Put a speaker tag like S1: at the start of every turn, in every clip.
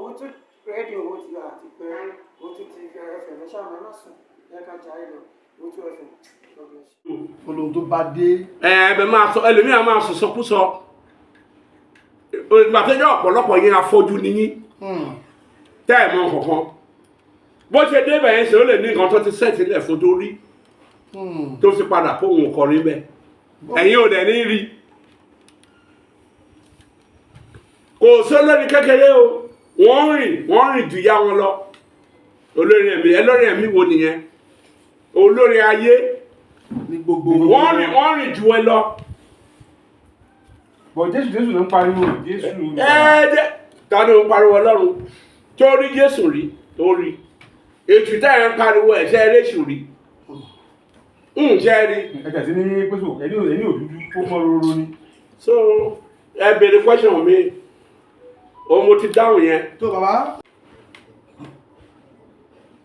S1: Owutu rédíò, ó ti àti pé Owutu TV FM, ẹ ṣáà máa má sùn, ẹ ká jà ẹ lọ. Owutu FM, God bless you.
S2: Olóhun tó bá dé.
S3: Ẹ ẹ bẹ máa sọ, ẹlòmíràn máa sọ sọkúsọ. Ìgbà tó jẹ́ ọ̀pọ̀lọpọ̀ yín afọ́jú ni yín, tẹ́ ẹ̀ mọ̀ kankan. Bó ṣe débẹ̀ yẹn ṣe, ó lè ní nǹkan tó ti set ilẹ̀ fún tó rí tó fi padà kó òun kọrin bẹ́ẹ̀. Ẹ̀yin ò dẹ̀ ní rí. Kò sí olórin kékeré o. Wọ́n rìn ju ìyá wọn lọ. Olórin ẹ̀mí, ẹlórin ẹ̀mí wo nìyẹn? Olórin ayé
S2: ní gbogbo.
S3: Wọ́n rìn ju ẹ lọ.
S4: Bọ̀ Jésù, Jésù ló ń pariwo, Jésù.
S3: Ẹ́ẹ́dẹ́, ta ni ó ń pariwo Ọlọ́run tó rí Jésù rí, tó rí ètù tẹ́ ẹ̀ ń pariwo ẹ̀? Ṣe eréṣù rí ń ṣe rí?
S4: Ẹ tẹ̀sí ní pẹ́sò ẹni òdúdú ó mọ́ róró ni.
S3: So ẹ béèrè question mi, òun mo ti dáhùn yẹn.
S2: Tó bàbá.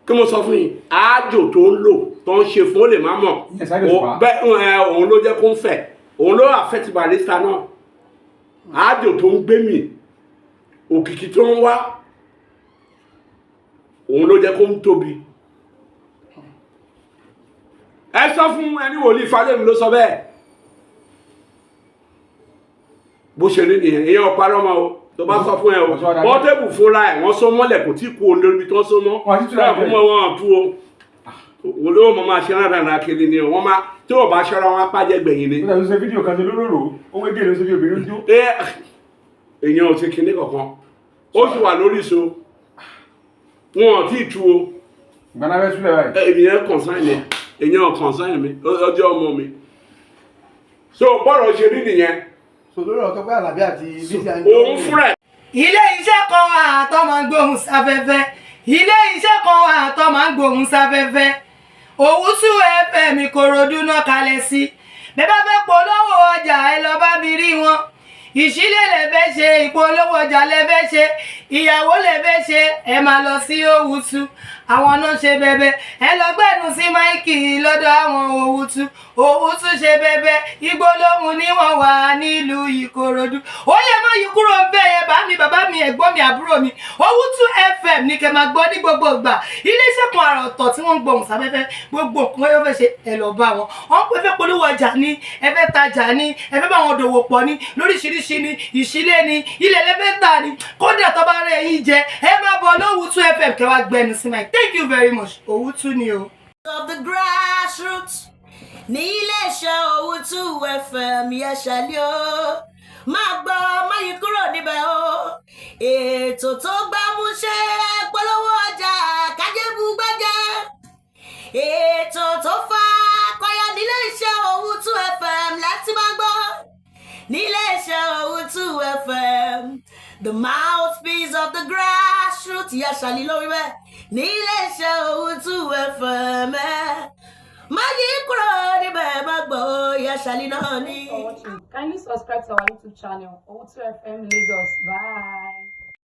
S3: Kí mo sọ fún yín, àájò tó ń lò, tó ń ṣe fún, ó lè má mọ̀.
S4: Ìyẹn Saheed Òṣùpá.
S3: Bẹ́ẹ̀ ẹ, òun ló jẹ́ kó ń fẹ̀, òun ló affect Barrister náà. Àájò tó ń gbé mì, òkìkí tó ń wá, òun ló jẹ́ kó ń tóbi. Ẹ sọ fún ẹni wòlíì Falẹ́mi ló sọ bẹ́ẹ̀. Bó ṣe rí nìyẹn. Èèyàn ọ̀parọ́ mọ́ o. Tó bá sọ fún ẹ o, Portable fúnra ẹ̀, wọ́n sọ mọ́lẹ̀, kò tí kú o lórí ibi tó ń sọ mọ́.
S4: Wọ́n ti tú láti
S3: Bẹ́ẹ̀ kó mọ́ wọn tú o. Olówó mọ́ máa ṣe rárá kiri ni o. Wọ́n máa tí ò bá ṣọ́ra wọn apájẹ́ gbẹ̀yìn ni.
S4: Ó dàbí ṣe fídíò kan ṣe lóróró, ó wé gèlè, ó ṣe bí obìnrin jó.
S3: Ẹ èèyàn ò ṣe kinní kankan, ó sì wà lórí ìṣó, wọn ò tí ì tú o.
S4: Ìgbàna fẹ́ súlẹ̀ báyìí.
S3: Ènìyàn concern ẹ, èèyàn concern mi, ọjọ́ ọmọ mi. So bọ́ọ̀rọ̀ ṣe rí nìyẹn.
S2: So lórí ọ̀rọ̀ Tọ́pẹ́ Àlàbí àti Lizzy Anjorin.
S3: Òun fúnra ẹ̀.
S5: Ilé iṣẹ́ kan wà tó máa ń gbóhùn sáfẹ́fẹ́. Ilé iṣẹ́ kan wà tó máa ń gbóhùn sáfẹ́fẹ́. Owutu FM, Ìkòròdú náà kalẹ̀ sí. Bẹ́ẹ̀ bá fẹ́ polówó ọjà, ẹ lọ bá mi rí wọn. Ìṣílẹ̀ lẹ fẹ́ ṣe, ìpolówó ọjà lẹ fẹ́ ṣe, ìyàwó lẹ fẹ́ ṣe, ẹ máa lọ sí Owutu. Àwọn náà ṣe bẹbẹ. Ẹ lọ gbẹnu sí mic lọ́dọ̀ àwọn Owutu. Owutu ṣe bẹbẹ. Igbó lóhun ni wọ́n wà nílùú Ìkòròdú. Ó yẹ má yí kúrò ń bẹ́ẹ̀ yẹn. Bá mi, bàbá mi, ẹ̀gbọ́n mi, àbúrò mi, Owutu FM ní kẹ́ máa gbọ́ ní gbogbo ìgbà. Iléeṣẹ́ kan àrà ọ̀tọ̀ tí wọ́n ń gbohùn sáfẹ́fẹ́. Gbogbo nǹkan yóò fẹ́ ṣe, ẹ lọ bá wọn. Wọ́n pè fẹ́ polówó ọjà ní, ẹ fẹ́ tajà ní, ẹ fẹ́ bá wọn dòwò pọ̀ ní lóríṣiríṣi ní, ìṣílẹ̀ ní, ilẹ̀ lẹ́fẹ́ tà ní. Kódà tó bá rẹ̀ yín jẹ, ẹ máa bọ̀ lówùtú FM kẹ́ wá gbẹnu sí mic. Thank you very much. Owutu ni o.
S6: Of the grassroots ní iléeṣẹ́ Owutu FM yẹsẹ̀lẹ̀ o. Máa gbọ́, má yí kúrò níbẹ̀ o. Ètò tó gbámúṣé, polówó ọjà, kájébù gbẹ́jẹ́, ètò tó fa kọyà nílé iṣẹ́ Owutu FM láti máa gbọ́. Nílé iṣẹ́ Owutu FM, the mouthpiece of the grassroots, yẹsẹ̀lẹ̀ lórí bẹ́ẹ̀. Nílé iṣẹ́ Owutu FM, ẹ̀ má yí kúrò níbẹ̀, má gbọ́, yẹsẹ̀lẹ̀ náà ní.
S7: For watching. Kindly subscribe to our YouTube channel, Owutu FM Lagos. Bye.